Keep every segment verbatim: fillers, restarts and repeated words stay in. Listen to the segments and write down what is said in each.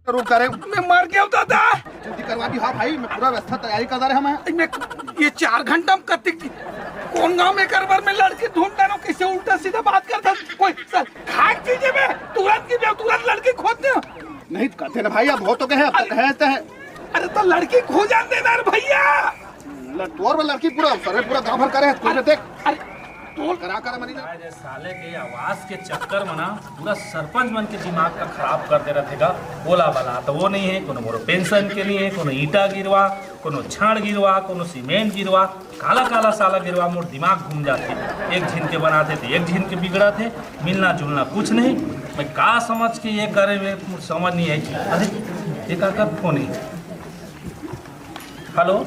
जरूर करे। मैं मर गया हूँ दादा। जल्दी करवा दी। हाँ भाई, मैं पूरा व्यवस्था तैयारी कर रहे हैं मैं। मैं ये चार घंटा में कतिक, कौन गांव में एक बार में लड़की ढूंढ रहा हूँ, कैसे उल्टा सीधा बात करता है। कोई सर, खाक चीजें में तुरंत की तुरंत लड़की खोजते हो। नहीं तो कहते ना भाई, अब हो तो गए, अब तो अरे, कहते हैं। अरे तो लड़की खोजन देना रे भैया। ल-, तोर में लड़की पूरा, सर, पूरा गांव भर करे है, तू अरे, देख। अरे, तोल करा कर मनी ना। आज साले के आवास के चक्कर में ना पूरा सरपंच मन के दिमाग का खराब कर दे रहे थे का। बोला बला तो वो नहीं है, कोनो मोरो पेंशन के नहीं है, कोनो ईटा गिरवा, कोनो छड़ गिरवा, कोनो सीमेंट गिरवा, काला काला साला गिरवा, मोर दिमाग घूम जाते। एक झिन के बनाते थे, एक झिन के बिगड़ा थे, मिलना जुलना कुछ नहीं। मैं का समझ के ये करे, मैं समझ नहीं आई। अरे, ये का कर फोन है? हेलो।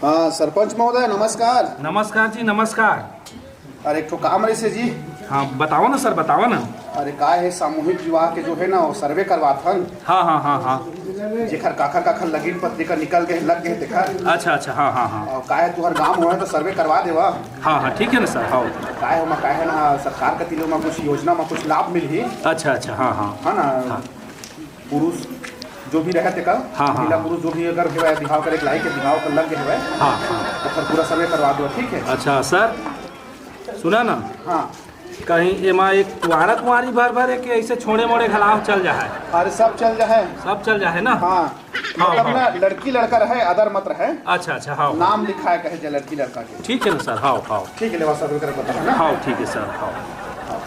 हाँ, सरपंच महोदय, नमस्कार। नमस्कार जी, नमस्कार। अरे, एक ठो काम रहिसे जी। हाँ, बताओ ना सर, बताओ ना। अरे, का है, सामूहिक विवाह के जो है ना, वो सर्वे करवाथन। हाँ, हाँ, हाँ, हाँ। जेकर काखर काखर लगिन पत्री का निकल गए, लग गए तेखर। अच्छा, अच्छा, हाँ, हाँ, हाँ। और का है, तुहर गांव हो है तो सर्वे करवा देवा। हाँ, हाँ, ठीक है ना सर, हाँ। का है, ओमा का है ना, सरकार कति ले ओमा कुछ योजना में कुछ लाभ मिलही। अच्छा, अच्छा, हाँ, हाँ। है ना? हाँ। पुरुष जो भी रहे तेकर, हाँ, हाँ, महिला हाँ। पुरुष जो भी अगर हेवय, बिहाव करे के लायक के बिहाव कर लग गए हेवय, हाँ, हाँ। ओकर पूरा सर्वे करवा दो, ठीक है? अच्छा सर, सुना ना। हाँ। कहीं एमा एक कुंवारा कुंवारी भर भर है कि ऐसे छोड़े मोड़े घलाव चल जा है? अरे सब चल जा है। सब चल जा है ना? हाँ। हाँ, मतलब हाँ। ना, लड़की लड़का रहे, अदर मत रहे। अच्छा, अच्छा, हाँ, हाँ। नाम लिखा है कहे जे लड़की लड़का के। ठीक है ना सर, हाँ, हाँ। ठीक है, लेवा सब कर बता ना। हाँ, ठीक है सर, हाँ।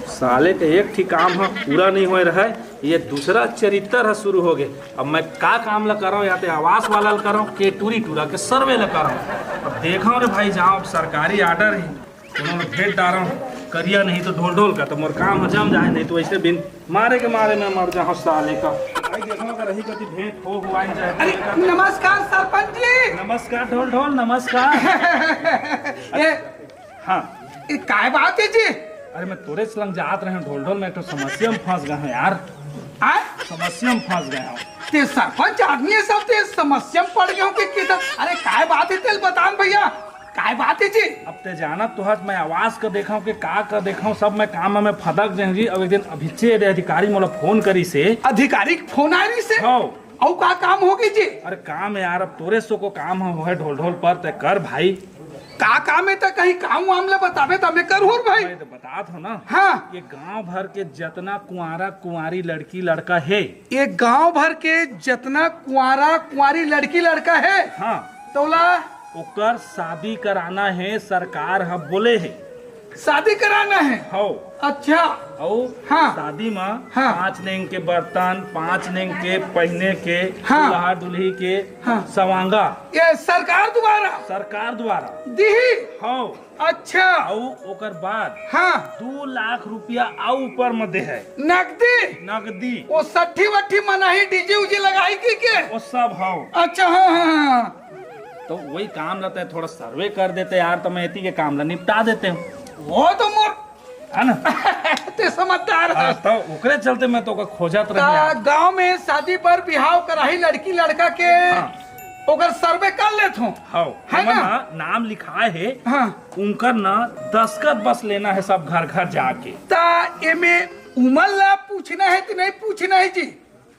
साले के एक ठी काम ह पूरा नहीं होए रहय, ये दूसरा चरित्र ह शुरू हो गए। अब मैं का काम ला करव, या ते आवास वाला ला करव, के टूरी टूरा के सर्वे ला करव। अब देखव रे भाई, जाओ, अब सरकारी ऑर्डर है, कोनो ला भेज डारव, करिया नहीं तो ढोल ढोल का, तो मोर काम ह जम जाए, नहीं तो ऐसे बिन मारे के मारे मैं मर जाहूं साले का। भाई देखव, अगर रही कति भेंट हो हुआ जाए। अरे नमस्कार सरपंच जी। नमस्कार ढोल ढोल, नमस्कार। ये हाँ। ये काय बात है जी? अरे मैं तोरे संग जात रहे हूँ ढोल ढोल, मैं तो समस्या में फंस गए हूँ यार। आय? समस्या में फंस गए हूँ। ते सरपंच आदमी है सब, ते समस्या में पड़ गए हो कि किधर? अरे काय बात है तेल बतान भैया, काय बात है जी? अब ते जानत तो हस, मैं आवास का देखा हूँ कि का का देखा हूँ, सब मैं काम में फदक जाऊँ जी। अब एक दिन अभिचे दे अधिकारी मोला फोन करी से। अधिकारी के फोन आ रही से? हाँ। अउ का काम होगे जी? अरे काम यार, अब तोरे सो को काम ह होहे ढोल ढोल पर, ते कर भाई। का काम है त कहीं काम वाम ला बताबे त मैं करहूँ भाई। मैं तो बतात हूँ ना। हाँ। ये गांव भर के जतना कुंवारा कुंवारी लड़की लड़का है। ये गांव भर के जतना कुंवारा कुंवारी लड़की लड़का है। हाँ। तोला ओकर शादी कराना है, सरकार ह बोले है। शादी कराना है? हौ। अच्छा। अउ हाँ। शादी म हाँ। पांच नेंग के बर्तन, पांच नेंग के पहिने के, हाँ। दूल्हा दुल्ही के हाँ। सवांगा। ये सरकार द्वारा? सरकार द्वारा। दिही? हौ। अच्छा। अउ ओकर बाद हाँ। दू लाख रुपया अउ ऊपर म दे है। नकदी? नकदी। वो सट्ठी वट्ठी मनाही, डीजे उजे लगाही कि के? वो सब हौ। अच्छा, हाँ, हाँ, हाँ। तो वही काम ला तैं थोड़ा सर्वे कर देते यार, तो मैं एती के काम ला निपटा देते हूँ। वो तो मोर है ना? ते समझदार हाँ, है। तो ओकरे चलते मैं तो ओकर खोजत रही ता यार। गांव में शादी बर बिहाव कराही लड़की लड़का के, हाँ। ओकर सर्वे कर लेत हो। हाँ, है ओमन ना? ना नाम लिखाए है, हाँ। उनकर ना दस्तखत बस लेना है सब घर घर जाके। ता एमे उमन ला पूछना है कि नहीं पूछना है जी?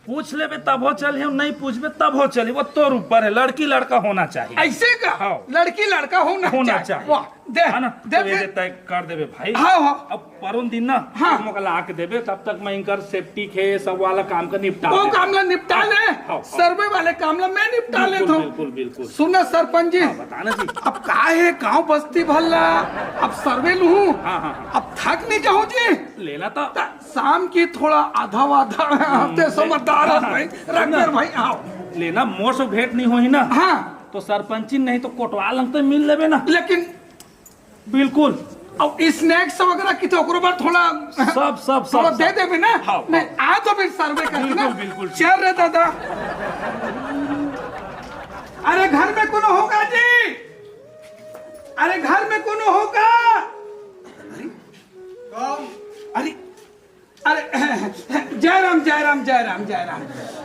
पूछ लेबे तभो चलही, नहीं पूछबे तभो चलही, वो तोर ऊपर है। लड़की लड़का होना चाहिए। ऐसे का? हाँ। लड़की लड़का होना होना चाहिए। चाहिए। वाह, दे, है ना? दे तो ये फिर। दे तय कर देबे भाई। हाँ, हाँ। अब परोन दिन ना, हाँ। मोका ला के देबे, तब तक मैं इनकर सेप्टिक है, सब वाला काम का निपटा वो दे। काम ला निपटा हाँ, ले, हाँ, हाँ। सर्वे वाले काम ला मैं निपटा बिल्कुल, लेता हूँ। बिल्कुल, बिल्कुल। सुन ना सरपंच जी, हाँ, बता ना जी। अब का है गांव बस्ती भर ला, अब सर्वे लूँ, हाँ, हाँ, हाँ। अब थक नहीं जाऊँ जी। लेना तो ता- शाम की थोड़ा आधा वाधा हम्म, ते समझदार है हाँ, भाई, हाँ, रख ना। कर भाई, आओ। लेना मोर से भेंट नहीं होही ना, हाँ। तो सरपंची नहीं तो कोटवाल अंग तो मिल लेबे ना। लेकिन बिल्कुल। अब स्नैक्स वगैरह की तो ओकरो बार थोड़ा सब, सब, थोड़ा सब, दे सब। देबे ना। हाँ, नहीं, हाँ। आ तो फिर सर्वे करके ना। बिल्कुल, बिल्कुल। चल रे दादा। अरे घर में कोनो होगा जी? अरे घर में कोनो होगा? अरे अरे, जय राम, जय राम, जय राम, जय राम।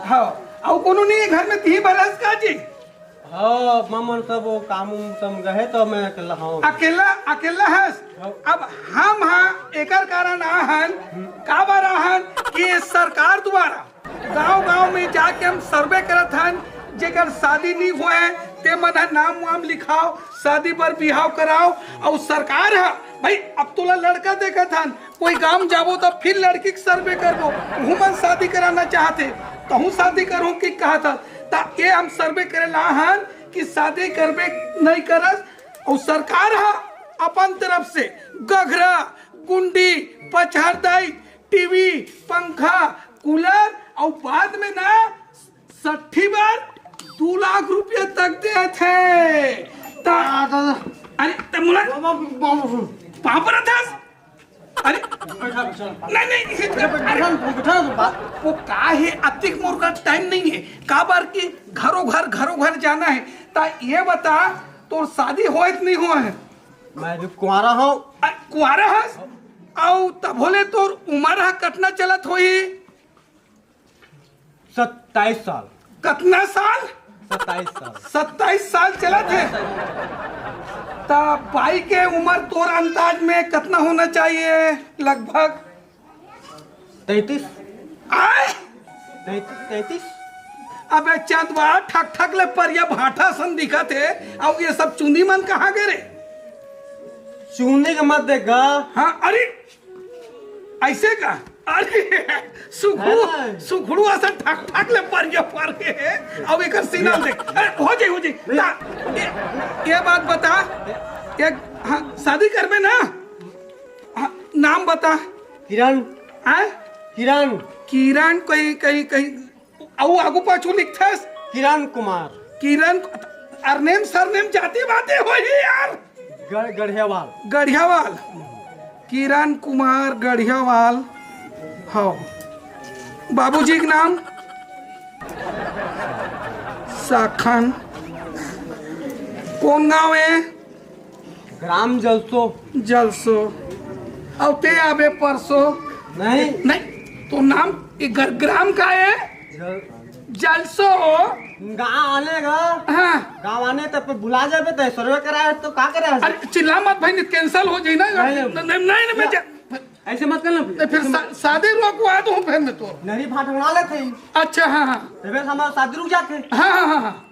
हाँ, अउ कोनो नहीं है घर में, तिही भर हस का जी? हाँ, ममन सब वो काम उम तम गए तो मैं अकेला हूँ। अकेला, अकेला हस? हाँ। अब हम हाँ एकर कारण आहन, काबर आहन कि सरकार द्वारा गांव गांव में जाके हम सर्वे करत हन, जेकर शादी नी होए, ते मन ह नाम वाम लिखाव, शादी बर बिहाव कराव। अउ सरकार ह, भाई, अब तोला लड़का देखत हन, कोई गांव जाबो त फिर लड़की के सर्वे करबो, उहू मन शादी कराना चाहथे, तहूं शादी करहूं कि कहत हस। त ये हम सर्वे करे ला हन कि शादी करबे नहीं करस, अउ सरकार ह अपन तरफ से गघरा, गुंडी, पचहरदाई, टीवी, पंखा, कूलर अउ बाद में ना सट्ठी बार दू लाख रुपया तक देथे। ता, अरे, त मोला पाँव परत हस? अरे, नहीं, नहीं, अरे, वो का हे, अतिक मोर कर टाइम नहीं हे, काबर कि घरो घर, घरो घर जाना हे। ता ये बता, तोर शादी होए त नहीं होए हे? मैं अभी कुंवारा हूँ। अ, कुंवारा हस? अउ तभो ले तोर उमर ह कतना चलत होही? सत्ताईस साल। कतना साल? सत्ताईस साल। सत्ताईस साल चलत हे। त बाई के उमर तोर अंदाज में कतना होना चाहिए लगभग? तैंतीस। आय? तैंतीस, तैंतीस। अबे चंदवा, ठक ठक ले परिया भाटा सन दिखत हे, अउ ये सब चुंदी मन कहाँ गे रे? चुंदी के मत देख गा। हाँ, अरे, ऐसे का? अरे, सुखड़ू, हाँ। सुखड़ू असन ठक ठक ले परिया पर गे हे, अउ एकर सीना देख। अरे, हो जाई, हो जाई। नहीं। ता, ये, ये बात बता, एक, हाँ, शादी करबे ना? हाँ, नाम बता। किरण। हाँ? किरण। किरण कोई, कहीं, कहीं, अउ आगू पाछू लिखथस? किरण कुमार। किरण, अरनेम सरनेम जाति बाते होही यार। गढ़-, गढ़ियावाल। गढ़ियावाल। किरण कुमार गढ़ियावाल। हव। बाबूजी के नाम? साखन। कौन गांव हे? ग्राम जलसो। जलसो। अउ ते आबे परसो। नहीं। नहीं, तो नाम ये गर-, ग्राम का हे? जल- जलसो। गाँव आने का। हाँ। गाँव आने तब पे बुला जाबे तो सर्वे कराए तो का करे? अरे चिल्ला मत भाई, नहीं cancel हो जाई ना। नहीं, नहीं। नहीं, नहीं, नहीं, मैं जा- ऐसे मत कर ना। नहीं, फिर शा-, शादी रुकवा दूँ फिर मैं तो। नहीं, भाट उड़ा लेते हैं। अच्छा, हाँ, हाँ। तबे हमारा शादी रुक जाते। हाँ, हाँ, हाँ, हाँ।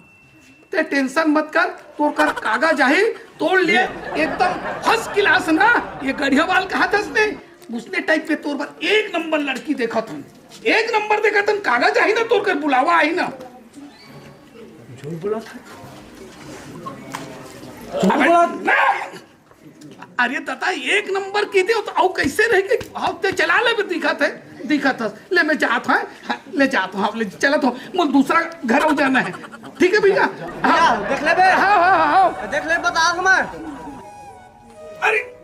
ते tension मत कर, तोर कर कागज आही, तोर लिए एकदम first class ना। ये गढ़ियावाल कहा था उसने, उसने type पे तोर पर एक नंबर लड़की देखत हन, एक नंबर देखत हन, कागज आही ना, तोर कर बुलावा आही ना। झूठ बोला था। झूठ अबे, बोला। ना। अरे दादा, एक नंबर की दे तो अउ कैसे रहे कि हफ्ते चला ले भी दिखत है, दिखत है। ले मैं जात हूँ, हाँ, ले जात हूँ, हाँ, ले चलत हूँ, मुझे दूसरा घर हो जाना है। ठीक है भैया? भैया, हाँ। देख ले बे। हाँ, हाँ, हाँ, हाँ। देख ले, बता मैं। अरे,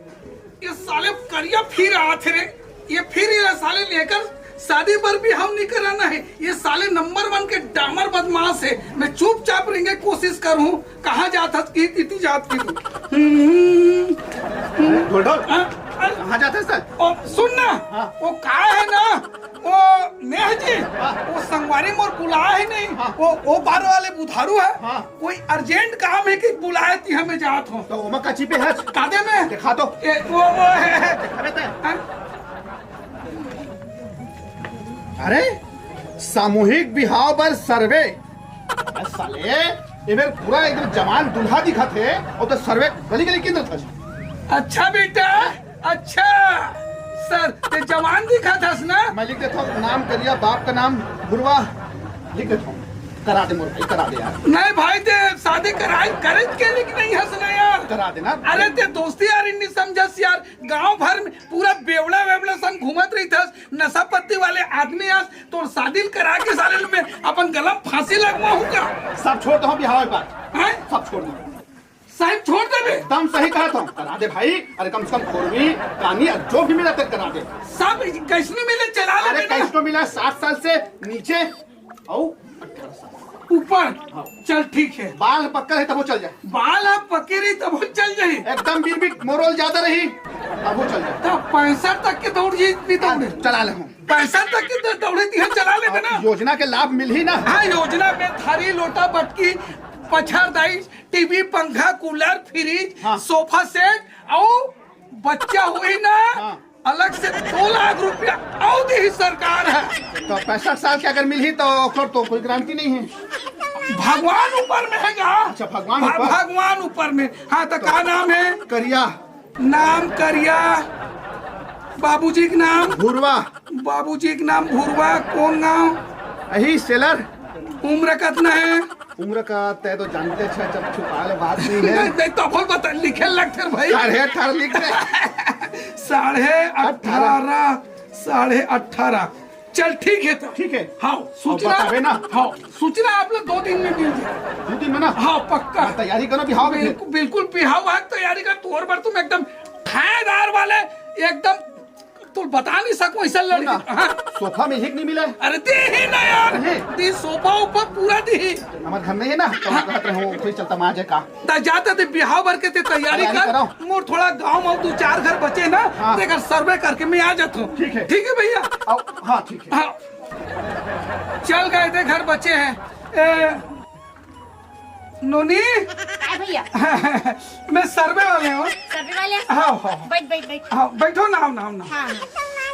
ये साले करिया फिर आत हे रे, ये फिर ये साले लेकर शादी बर भी हम नहीं कराना है। ये साले number one के डामर बदमाश है। मैं चुपचाप रहने की कोशिश करूँ, कहाँ जात हस की, इतनी जात की। हम्म, हम्म। ढोल ढोल। हाँ, अरे, कहाँ जात हस सर? ओ, सुन ना, हाँ। वो का है ना, वो नेह जी, हाँ। वो संगवारी मोर बुलाए हे नहीं, हाँ। वो, वो बार वाले बुधारू है, हाँ। कोई urgent काम है कि बुलाए ती हमें जात हो। तो ओमा का छिपे हस? कादे में? दिखा तो। ए, वो, वो है, है। अबे ते। हाँ? अरे, सामूहिक बिहाव बर सर्वे। अरे साले, ये मेर पूरा एकदम जवान दूल्हा दिखत हे, अउ तो सर्वे गली गली किंदत हस। अच्छा बेटा, अच्छा। सर, ते जवान दिखत हस ना? मैं लिख देता हूँ नाम करिया, बाप का नाम भुरवा, लिख देता हूँ। करा दे मोर भाई, करा दे यार। नहीं भाई, ते शादी कराई, करे के लिए कि नहीं हस ना यार? करा देना। अरे ते दोस्ती यारी नहीं समझस यार, गांव भर में पूरा बेवड़ा वेवड़ा संग घूमत रहिथस, नशा पत्ती वाले आदमी आस, तोर शादी ल करा के साले ल मैं अपन गला में फांसी लगवाहूं का? सब छोड़ दो, हम बिहाव बात। हैं? सब छोड़ दो। साहब छोड़ देबे। एकदम सही कहा तुम, करा दे भाई। अरे कम से कम खोरवी, कानी, जो भी मिला तेरे करा दे। सब कैसनो मिले चला ले अरे बेटा। कैसनो मिला, साठ साल से नीचे, अउ अठारह साल। ऊपर। हाँ। चल ठीक है। बाल पक्का रही तब वो चल जाए। बाल आप पक्के रही तब वो चल जाए। एकदम बीर बीर मोरोल ज्यादा रही, तब वो चल जाए। तब पैंसठ तक के दौड़ जी भी हाँ, दौड़े। चला ले हम। पैंसठ तक के दौ-, दौड़े दिया चला लेबे ना। योजना के लाभ मिल ही ना। हाँ, योजना में थारी, लोटा, बटकी, पछारदाई, टीवी, पंखा, कूलर, फ्रिज, हाँ। सोफा सेट अउ बच्चा होही ना, हाँ। अलग से दो लाख रुपया अउ देही सरकार ह। तो पैंसठ साल के अगर मिलही तो ओकर तो कोई गारंटी नहीं है। भगवान ऊपर में हे गा। अच्छा, भगवान ऊपर। भगवान ऊपर में। हाँ, तो का नाम हे? करिया। नाम करिया। बाबूजी के नाम? भुरवा। बाबूजी के नाम भुरवा। कौन गांव? यही सेलर। उम्र कितना हे? उम्र का तय तो जानते छे, जब छुपा ले बात नहीं है। नहीं, नहीं, तो बोल बता, लिखे लग फिर भाई। साढ़े अठारह लिख दे। साढ़े अठारह। अठारह, साढ़े अठारह। चल, ठीक है तो। ठीक है। हाँ, सूचना। बतावे ना। हाँ, सूचना आप लोग दो दिन में मिल जाए। दो दिन में ना? हाँ, पक्का। हाँ, तैयारी करो, बिहाव के। बिल्कुल, बिल्कुल बिहाव है, तैयारी कर। तोर बर तुम एकदम ठाएदार वाले, एकदम तो बता नहीं सकूं ऐसा लड़का। ना। हाँ। सोफा मिलही कि नहीं मिले? अरे देही ना यार। नहीं। दी सोफा ऊपर पूरा देही। हमारे घर में ही ना, तो हाँ। कहत रहे हो, कोई चलता माजे का। ता जाते थे बिहाव बर के ते तैयारी तैयारी कर। करो। मोर थोड़ा गांव में दो चार घर बचे ना, हाँ। तेकर सर्वे करके मैं आ जाता हूँ। ठीक है। ठीक है भैया। आओ, हाँ, ठीक है। हाँ। चल गए थे, घर बचे हैं। ए, नोनी। काय भैया? मैं सर्वे वाले हूँ। सर्वे वाले? हाँ, हाँ, हाँ। बैठ, बैठ, बैठ। हाँ, बैठो ना, आओ ना, आओ ना। हाँ,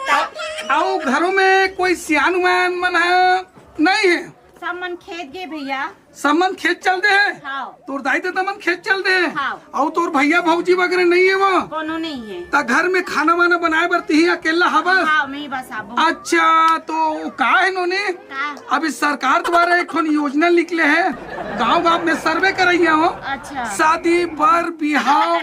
हाँ। आओ, घरों में कोई सियान उयान मन है? नहीं है। सब मन खेत गए भैया। सब मन खेत चल दे है? हाँ। तोर दाई ददा मन खेत चल दे है? हाँ। अउ तोर भैया भौजी वगैरह नहीं है वो? कोनो नहीं है। त घर में खाना वाना बनाए बर तिही अकेला हवस? हाँ, मैं ही बस आबो। अच्छा, तो का है नोनी? का? अभी सरकार द्वारा एक ठन योजना निकले है, गांव गांव में सर्वे करैया हो। अच्छा। शादी बर बिहाव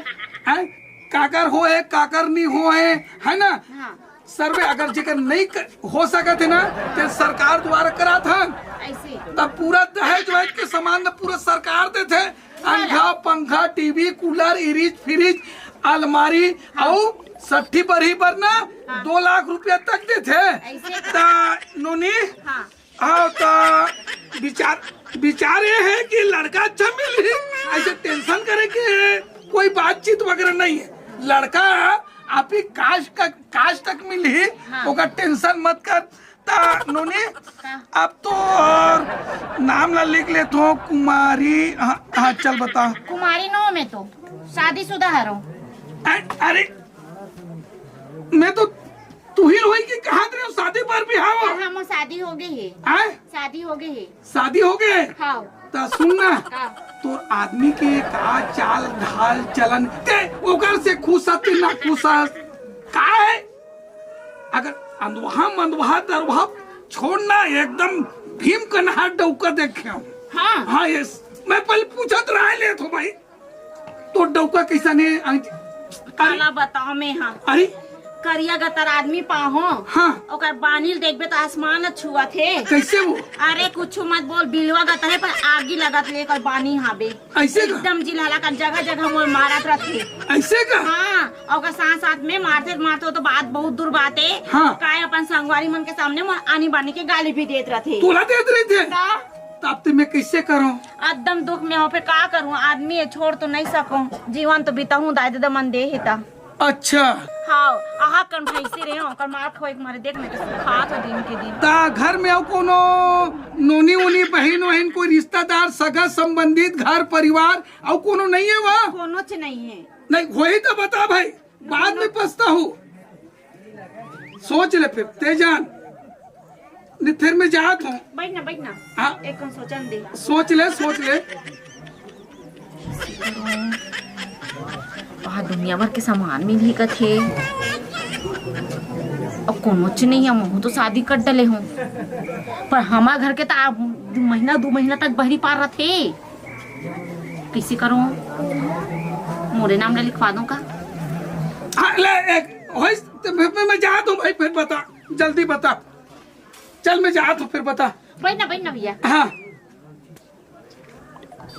है, काकर हो है, काकर नहीं हो है, है ना? हाँ। सर्वे अगर जेकर नहीं क-, हो सकत है ना, ते सरकार द्वारा करात हन। ऐसे। तब पूरा दहेज वहेज के सामान न पूरा सरकार देथे। अंखा, पंखा, टीवी, कूलर, इरिज, फ्रिज, अलमारी, हाँ। अउ सट्ठी बरही बर ना हाँ। दो लाख रुपया तक देथे। ऐसे। ता नोनी, हाँ। हाँ, तो विचार, विचार ये है कि लड़का अच्छा मिलही, ऐसे टेंशन करे के कोई बातचीत वगैरह नहीं है। लड़का आप ही कास्ट का, कास्ट तक मिलही, हाँ। ओकर टेंशन मत कर। ता नोनी, हाँ। अब तो और नाम ला लिख लेत हो, कुमारी। हाँ, हाँ, चल बता। कुमारी नो, मैं तो शादीशुदा हरो। अ-, अरे, मैं तो तू ही होई कि कहात रहे हो शादी पर भी हाव? हाँ, हाँ, मोर शादी हो गई है। आय? शादी हो गई है। शादी हो गए? हाँ। त सुन ना, हाँ। तोर आदमी के का चाल ढाल चलन, ते ओकर से खुश हस, ते ना खुश हस, का है? अगर अंधवा मंदवा दरवा छोड़ ना, एकदम भीम कन्हा डौका देखे हूँ। हाँ। हाँ, ये मैं पहले पूछत रह ले तो भाई, तो डौका कैसा ने आंटी? काला बताओ मैं, हाँ। अरे? करिया गतर आदमी पाहो। हाँ। ओकर बानी ल देखबे तो आसमान ल छुआ थे। कैसे वो? अरे कुछ मत बोल, बिलवा गतर है पर आगी लगत ले कर बानी हाबे। ऐसे का? एकदम जिलहला कर जगह जगह मोर मारत रथे। ऐसे का? हाँ, ओकर साथ साथ में मारते मारते वो तो बात बहुत दूर बात है। हाँ। काय अपन संगवारी मन के सामने मोर आनी बानी के गाली भी देत रथे। तोला देत रही थे? का? तब ते मैं कैसे करूं? एकदम दुख में हो, फिर का करूं? आदमी है, छोड़ तो नहीं सकूं, जीवन तो बिताऊं, दाई ददा मन दे ही ता। अच्छा। हाँ, आहा कन भैंसी रहे हो, ओकर मार खवाई के मारे देख, मैं तो सुखात हो दिन के दिन। ता घर में अउ कोनो नोनी वोनी, बहिन वहिन, कोई रिश्तेदार, सगा संबंधित, घर परिवार अउ कोनो नहीं है वहाँ? कोनोच नहीं है। नहीं होही तो बता भाई, बाद में पछताहू। सोच ले फिर, ते जान। नहीं, फिर मैं जात हूँ। बैठ ना, बैठ ना। हाँ। एक कन सोचन दे। सोच ले, सोच ले। वहाँ दुनिया भर के सामान मिलही कथे। अब कोनोच नहीं है, महू तो शादी कर डले हूँ। पर हमार घर के तो आप महीना, दो महीना तक बहरी पार रथे। कैसे करूँ? मोरे नाम ला लिखवा दूँ का? हाँ, ले, एक, होइस, तो फिर, फिर मैं जात हूँ भाई, फिर बता, जल्दी बता। चल, मैं जात हूँ, फिर बता। बैठ ना, बैठ ना भैया। हाँ।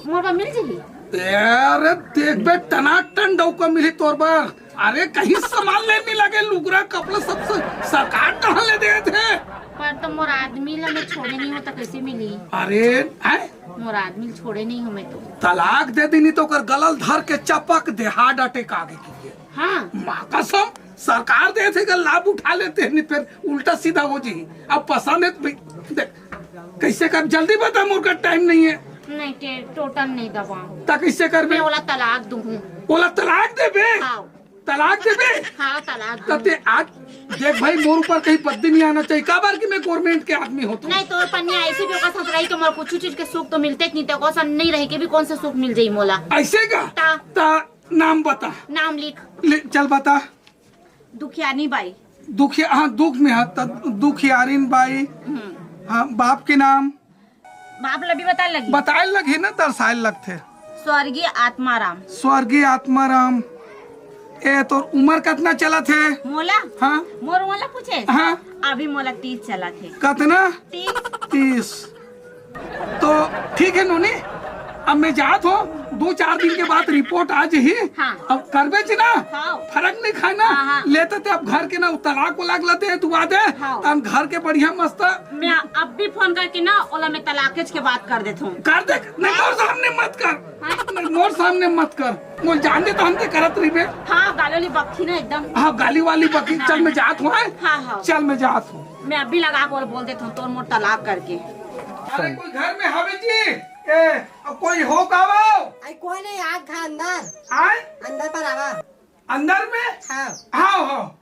मोर बर मिल जही? अरे, देख बे, टनाटन डौका मिली तोर बर। अरे, कहीं सामान लेने लगे, लुगरा, कपड़ा, सब स-, सरकार टहल ले देत हे। पर तो मोर आदमी ला मैं छोड़े नहीं हूँ, तो कैसे मिली? अरे, हैं? मोर आदमी ला छोड़े नहीं हूँ मैं तो। तलाक दे दी, नहीं तो ओकर गला ल धर के चपक दे, heart attack आगे की। हाँ। माँ कसम, सरकार देत हे, अगर लाभ उठा लेते हैं, नहीं फिर उल्टा सीधा हो जी। अब पसंद है तो भाई, देख, कैसे कर, जल्दी बता, मोर का टाइम नहीं है। नहीं, टे-, टोटल नहीं दबाऊँ। ता कैसे करबे? मैं ओला तलाक दूँ। ओला तलाक देबे? हाँ। तलाक देबे? हाँ, तलाक तब दे। ते आज देख भाई, मोर ऊपर कहीं बददी नहीं आना चाहिए, काबर कि मैं गवर्नमेंट के आदमी हों तो। नहीं, तोर पनिया ऐसे भी ओकर साथ रही के मोर कुछ चीज के सुख तो मिलते नहीं, ते ओकर साथ नहीं रही के भी कौन सा सुख मिल जाई मोला? ऐसे का? ता। ता नाम बता। नाम लिख। ले, चल बता। दुखियानी बाई। दुखिया, हाँ, दुख में है, त दुखियारिन बाई। हम्म। हाँ, बाप के नाम? बाप ला भी बताए लगी? बताए लगी ना, दर्शाए लगथे। स्वर्गीय आत्माराम। स्वर्गीय आत्माराम। ए, तोर उम्र कितना चलत हे? मोला? हाँ। मोर उम्र ला पूछे? हाँ। अभी मोला तीस चलत हे। कितना? तीस। तीस। तो ठीक है नोनी, अब मैं जात हों, दो चार दिन के बाद रिपोर्ट आ जाही। हाँ। अब करबे च ना, हाँ। फरक नहीं खाना। हाँ, हाँ। लेते ते अब घर के ना तलाक वलाक लेते हैं, तू आ दे, हाँ। तो हम घर के बढ़िया मस्त। मैं अब भी फोन करके ना ओला मैं तलाक के बात कर देता हूँ। कर दे, नहीं, मोर सामने मत कर। हाँ। नहीं, मोर सामने मत कर। मोर जान दे तो हम ते करत रहिबे। हाँ, गाली वाली बकथी ना एकदम। हाँ, गाली वाली बकथी। हाँ। चल मैं जात हों, हैं? हाँ, हाँ। चल मैं जात हों। मैं अभी लगा के बोल देता हूँ, तोर मोर तलाक करके। अरे कोई घर में हवे जी? ए, कोई हो का वो? आई कोई नहीं, आ घर अंदर। आए? अंदर पर आवा। अंदर में? हाँ। हाँ, हाँ।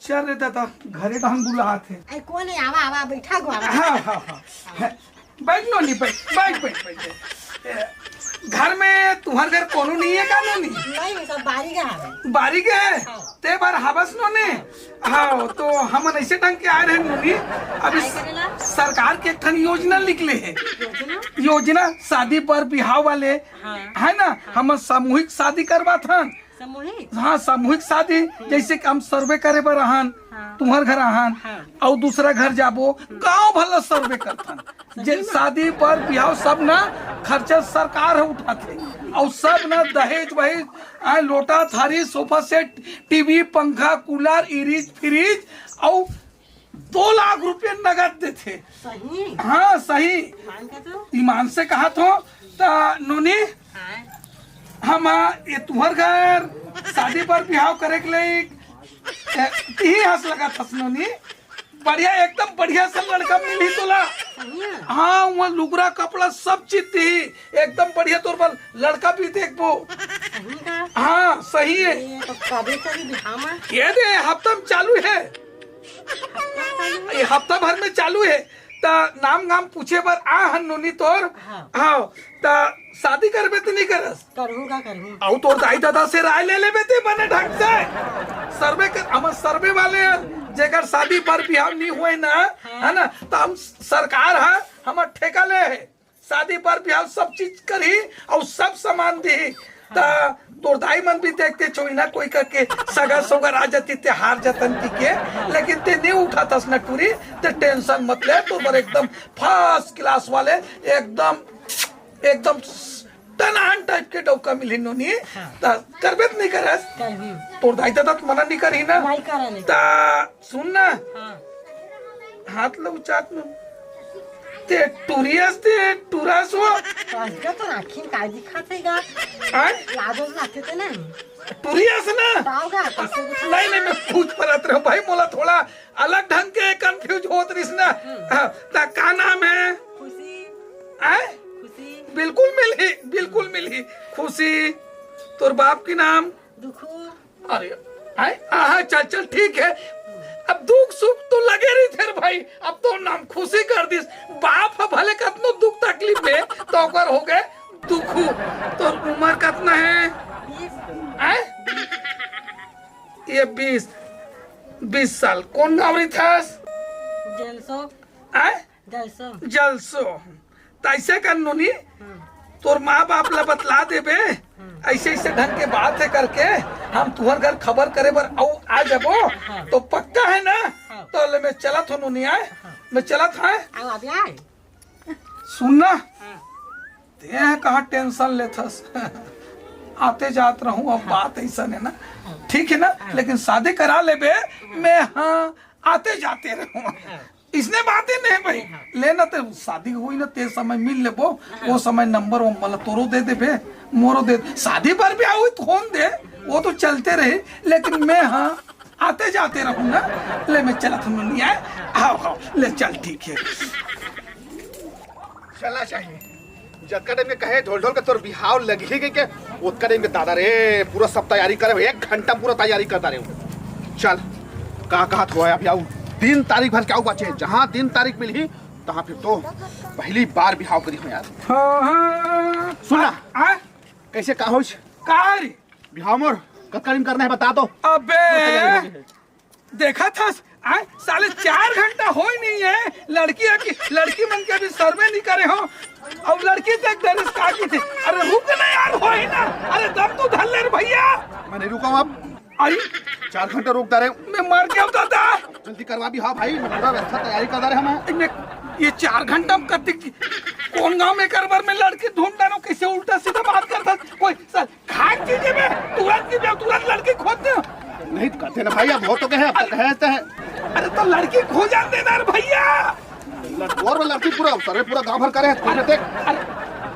चल रे दादा, घरे तो हम बुलात हे। आई कोई नहीं, आवा, आवा, बैठा गो, आवा। हाँ, हाँ, हाँ। बैठ नोनी, बैठ, बैठ, बैठ, बैठ, बैठ। ए, घर में तुम्हारे घर कोनो नहीं है का नोनी? नहीं, सब बाहरी गए हैं। बाहरी गए हैं? हाँ। ते बार हवस नोनी? हाँ, तो हमन ऐसे ढंग के आए रहे नोनी। अभी आए करेला? सरकार के एक ठन योजना निकले है। योजना? योजना शादी पर बिहाव वाले, हाँ। है ना? हाँ। हमन सामूहिक शादी करवाथन। सामूहिक? हाँ, सामूहिक शादी, जैसे कि हम सर्वे करे बर आहन, हाँ। तुम्हर घर आहन, हाँ। अउ दूसरा घर जाबो, गांव भर ला सर्वे करथन। जे शादी पर बिहाव सब ना खर्चा सरकार ह उठाथे, अउ सब ना दहेज वहेज, आ, लोटा थारी, सोफा सेट, टीवी, पंखा, कूलर, इरिज फिरिज, अउ दो लाख रुपया नगद देथे। सही? हाँ, सही। ईमान का तो? ईमान से कहत हों, त नोनी, हाँ। हम, आ, ये तुहर घर शादी पर बिहाव करे के लइक, ए, तिही हंस लगा थस नोनी। बढ़िया, एकदम बढ़िया से लड़का मिलही तोला। सही है? हाँ, वहाँ लुगरा कपड़ा सब चीज तिही, एकदम बढ़िया तोर बर लड़का भी देखबो। सही का? हाँ, सही है। ये तो कभी कभी बिहाव में? ये दे, हफ्ता में चालू है। ये हफ्ता भर में चालू है, त नाम गाम पूछे बर आ हन नोनी तोर। हाँ। हाँ, त शादी करबे त नहीं करस? करहूँ का करहूँ। अउ तोर दाई ददा से राय ले लेबे ते बने ढंग से। सर्वे कर, हमर सर्वे वाले हन, जेकर शादी बर बिहाव नहीं होए ना, हाँ। है ना, त हम सरकार ह हमर ठेका ले हे। शादी बर बिहाव सब चीज करही अउ सब सामान दिही। त तोर दाई मन भी देखते छोई ना कोई करके सगा सोगर आ जाती ते हार जतन की के, लेकिन ते नहीं उठातस ना टूरी, ते टेंशन मत ले, तोर बर एकदम फर्स्ट क्लास वाले, एकदम, एकदम टनान टाइप के डौका मिलही नोनी। हाँ। त करबे त नहीं करस? करही। तोर दाई ददा त मना नहीं करही ना? नहीं करही। त सुन ना। हाँ। हाथ लो चाट में। ते टूरियस ते टूरस हो। तो आज का तो आँखी में काय दिखात हे गा? आय? लाजो लागते ते ना। टूरियस ना? ताव गा, कैसे दिखा? नहीं, नहीं, मैं पूछ परत रहे हूँ भाई, मोला थोड़ा अलग ढंग के कंफ्यूज होत रहिस ना। हम्म। हाँ, त का नाम है? खुशी। आय? खुशी। बिल्कुल मिलही, बिल्कुल मिलही। खुशी, तोर बाप के नाम? दुखू। अरे, आय, आहा, चल, चल, ठीक है। अब दुख सुख तो लगे रहिथे रे भाई, अब तो नाम खुशी कर दिस। बाप ह भले कतनो दुख तकलीफ में, तो ओकर हो गए दुखू। तोर उम्र कतना है? बीस। आय? ये बीस, बीस साल। कौन गाँव रहिथस? जलसो। आय? जलसो। जलसो। त ऐसे कर नोनी, हम्म। तोर माँ बाप ला बतला देबे, हम्म। ऐसे ऐसे ढंग के बात है करके, हम तुहर घर खबर करे बर अउ आ जाबो, हाँ। तो पक्का है ना? हाँ। तो ले मैं चलत हो नोनी, आय? हाँ। मैं चलत है। आओ, अभी आए। सुन ना, हाँ। ते कहाँ टेंशन लेथस? आते जात रहूं, अब हाँ। बात ऐसा है ना, हाँ। ठीक है ना? हाँ। लेकिन शादी करा लेबे, हाँ। मैं हाँ आते जाते रहूं। हाँ। इसने बातें नहीं भाई, हाँ। लेना ते शादी हुई ना, ते समय मिल लेबो, हाँ। वो समय नंबर वो मला तोरो दे देबे, मोरो दे, शादी पर भी आऊ तो फोन दे, वो तो चलते रहे, लेकिन मैं हाँ आते जाते रहूं ना। ले मैं चलत हूं नोनी, आय? हाव, हाव, ले चल, ठीक है। चला चाहिए। जतका टाइम के कहे ढोल ढोल के तोर बिहाव लगही कहिके, ओतका टाइम के दादा रे, पूरा सब तैयारी करे हो, एक घंटा पूरा तैयारी करता रहे हो। चल, का कहत हो अभी आऊ, तीन तारीख भर के आऊ बाचे, जहाँ तीन तारीख मिलही, तहाँ फिर तो पहली बार बिहाव करी हो यार। हाँ, हाँ। सुन ना, आ? कैसे का होइस? का रे? बिहाव मोर कतका दिन करना है, बता दो। अबे, पूरा तैयारी हो गई है। देखा था, आए, साले चार घंटा होई नहीं है, लड़की आके, लड़की मन के अभी सर्वे नहीं करे हो, और लड़की देख डरेस का की थे। अरे रुक ना यार, होई ना, अरे दम तो धर ले रे भैया। मैं नहीं रुका हूँ अब। आई, चार घंटा रोक डारे। मैं मर गया दादा। जल्दी करवा भी, हाँ भाई, मैं पूरा व्यवस्था तैयारी कर डारे हम। मैं ये चार घंटा में कति, कौन गांव में एक बार में लड़की ढूंढ डालो, कैसे उल्टा सीधा बात करता कोई। सर, खान चीजें में तुरंत की जाओ, तुरंत लड़की खोज दे। नहीं तो कहते ना भाई, अब हो तो गए हैं, अब तक है तो है। अरे तो लड़की खोजा देना रे भैया। लड़-, और वो लड़की पूरा, सारे पूरा गांव भर करे हैं, खोज देख। अरे,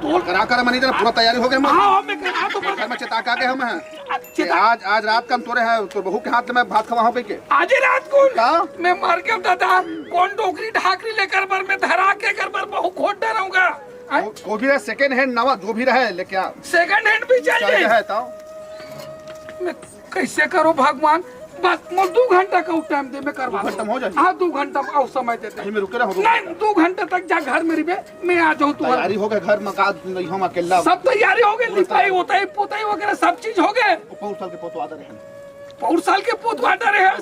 तोल करा कर मनी जरा पूरा तैयारी हो गए हम। हाँ, मैं करा तो घर में चेता के आ गए हम हैं। अच्छा, कि आज, आज रात का हम तोरे हैं, तोर बहू के हाथ में भात खवा हो गई के। आज ही रात को? हाँ। मैं मर गया दादा, कौन डोकरी ढाकरी लेकर बर मैं धरा के कर बर बहू खोज डराऊंगा। हैं? वो, वो भी रहे, सेकंड हैंड नवा, जो भी रहे, लेके आ। सेकंड हैंड भी चल चाहिए? रहा है, ताओ। मैं कैसे करो भगवान, बस मोर दू घंटा का टाइम दे, मैं करवा दू घंटा में हो जाए? हाँ, दू घंटा में, आओ समय दे दे। कहीं में रुके रहो, रुके नहीं, रहो। दू घंटा तक जा घर में रिबे, मैं आ जाऊँ तू। तैयारी हो गए, घर में का नहीं, हम अकेला। सब तैयारी हो गई, पूरा लिपाई, तैयारी। उताई, पुताई वगैरह सब चीज हो गए। पौर साल के पोतवा दे रहे हैं। पौर साल के पोतवा दे रहे हैं।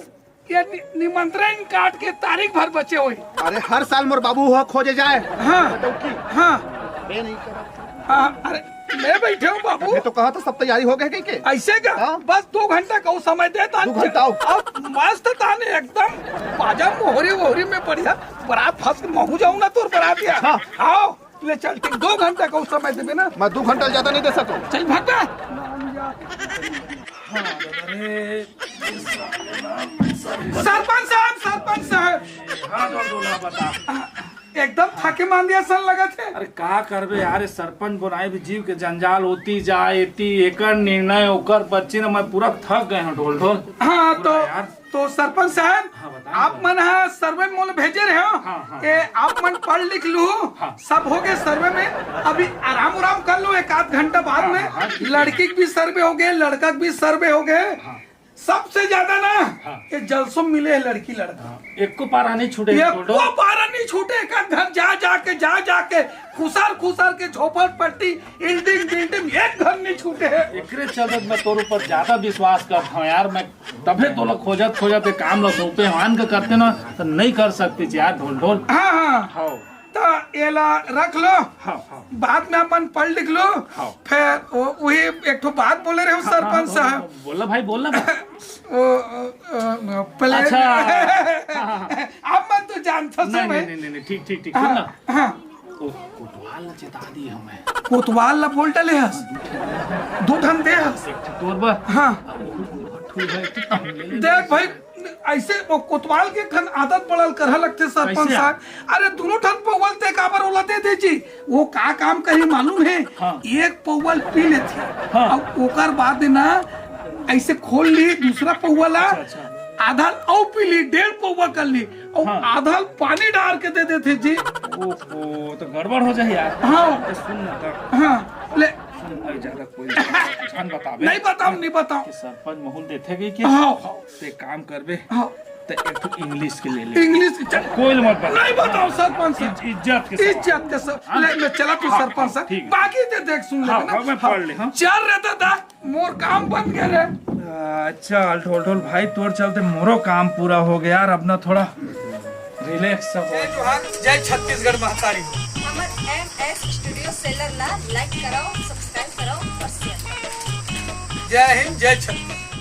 ये नि-, निमंत्रण कार्ड के तारीख भर बचे हुए। अरे, हर साल मोर बाबू हुआ खोजे जाए। हाँ। डौकी। हाँ। बे नहीं करा। हाँ, अरे, मैं बैठे हूँ बाबू। मैं तो कहा था सब तैयारी हो गए कहीं के। ऐसे का? हाँ। बस दो घंटा का वो समय दे तान। दो घंटा हो। अब मस्त तान एकदम बाजा मोहरी वोहरी में बढ़िया। बारात फंस के महू जाऊँ ना तोर बारात या। हाँ। आओ। ले चल, ठीक, दो घंटा का उस समय देबे ना। मैं दो घंटा ज्यादा नहीं दे सकता। चल, भाग बे। हाँ, अरे, सरपंच साहब, सरपंच साहब। हाँ, डोल डोला, बता। एकदम थके मान दिया सन लगा थे। अरे, का करबे यार, ये सरपंच बनाए भी जीव के जंजाल होती जाए, एती एकर निर्णय, ओकर बच्ची ने, मैं पूरा थक गए हूँ, ढोल ढोल। हाँ, तो पूरा यार। तो सरपंच साहब, हाँ, बताओ। आप मन ह सर्वे में मोला भेजे रहे हो हाँ, हाँ, के हाँ। आप मन पढ़ लिख लू, हाँ। सब हो गए सर्वे में। अभी आराम उराम कर लो एक आध घंटा बाद हाँ, में। हाँ, हाँ, ठीक है। लड़की के भी सर्वे हो गए, लड़का के भी सर्वे हो गए। हाँ। सबसे ज्यादा ना हाँ। ये जलसो में मिले है लड़की लड़का। हाँ। एको पारा नहीं छूटे, ये एको पारा नहीं छूटे, एक आध घर जा जाके, जा जाके, खुसार खुसार के झोपड़ पट्टी, इल्डिंग बिल्डिंग, एक घर नहीं छूटे है। एकरे चलते मैं तोर ऊपर ज्यादा विश्वास करता हूँ यार। मैं तभे तोला खोजत खोजत ये काम ला सौंपे हन, के करते ना तो नहीं कर सकती थी यार, ढोल ढोल। हाँ, हाँ। हाँ। तो एला रख लो। हाँ, हाँ। बाद में अपन पढ़ लिख लो। हाँ। फिर वो, वही एक ठो बात बोले रहे हो हाँ, सरपंच हाँ, साहब। बोला भाई, बोलना भाई। वो, अ, अ, पहले अच्छा। हाँ, हाँ, हाँ। आप मन तो जानता नहीं, सब है। नहीं, नहीं, नहीं, ठीक, ठीक, ठीक, सुन हाँ, ना। हाँ। ओ, कोतवाल ला चेता दी हमें। कोतवाल ला बोल डले हस। दो ठन दे हस। एक ठो तोर बर। हाँ। अब वो ठू है, एक ठो हम ले ले। देख भाई, ऐसे वो कोतवाल के खन आदत पड़ल करहा लगथे सरपंच कैसे? साहब। अरे दोनों ठन पौवल ते काबर ओला दे दे जी। वो का काम करही मालूम है? हाँ। एक पौवल पी लेथे। हाँ। अब ओकर बाद ना ऐसे खोल ली दूसरा पौवा ला, अच्छा, अच्छा। आधा अउ पी ली, डेढ़ पौवा कर ली, अउ हाँ। आधा पानी डाल के दे देथे जी। ओहो, तो गड़बड़ हो जाए यार। हाँ। तो सुन ना, तो हाँ, ले। सुन, अरे ज्यादा कोई झन बतावे। नहीं बताओ, नहीं बताओ। कि सरपंच महूल देथे गई कि हाँ, हाँ। ते काम करबे। हाँ। ते एक ठो इंग्लिश के ले ले। इंग्लिश के चल। कोई मत बता। नहीं बताओ सरपंच साहब। इज-, इज्जत के साथ। इज्जत के साथ। हाँ। ले, मैं चला तू हाँ, सरपंच हाँ, साहब। ठीक है। बाकी ते देख सुन हाँ, लेबे ना। हाँ, मैं पढ़ ले, हाँ। चल रे दादा। मोर काम बन गया रे। अच्छा, ढोल ढोल भाई, तोर चलते मोरो काम पूरा हो गया यार। अब ना थोड़ा रिलैक्स हो। जय जोहार, जय छत्तीसगढ़ महतारी। हमर एम एस स्टूडियो सेलर ला लाइक कराओ, सब्सक्राइब कराओ और शेयर कराओ। जय हिंद, जय छत्तीसगढ़।